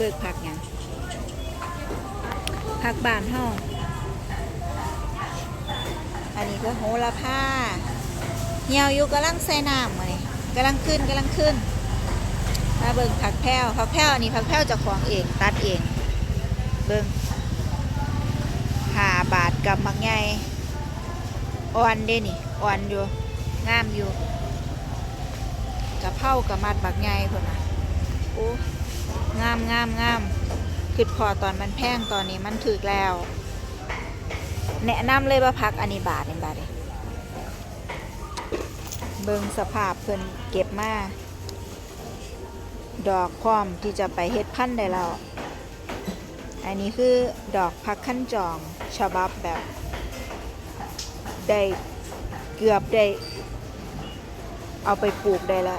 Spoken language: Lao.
ເບີກຜັກຫຍັງ? ຜັກບ້ານເຮົາ. ອັນນີ້ຄືໂຫລະພາ ຫ່ຽວຢູ່ ກຳລັງໃສ່ນ້ຳ ມື້ນີ້ກຳລັງຂຶ້ນ ກຳລັງຂຶ້ນ. ມາເບິ່ງຜັກແພວ ຜັກແພວ ອັນນີ້ຜັກແພວເຈົ້າຂອງເອງ ຕັດເອງ. ເບິ່ງ ຫ້າບາດ ກຳບັກໃຫຍ່ ອ່ອນເດ້ນີ້ ອ່ອນຢູ່ ງາມຢູ່. ກະເພົາກະມັດບັກໃຫຍ່ພຸ້ນນະ. ໂອ້ ງາມ ງາມ ງາມ. ຄຶດພໍ້ຕອນມັນແພງ ຕອນນີ້ມັນຖືກແລ້ວ. ແນະນຳເລີຍວ່າຜັກອັນນີ້ບາດນີ້ ບາດນີ້. ເບິ່ງສະພາບເພິ່ນເກັບມາ ດອກພ້ອມທີ່ຈະໄປເຮັດພັນໄດ້ແລ້ວ. ອັນນີ້ຄືດອກຜັກຄັນຈອງ ສະບັບແບບໄດ້ ເກືອບໄດ້ເອົາໄປປູກໄດ້ລະ.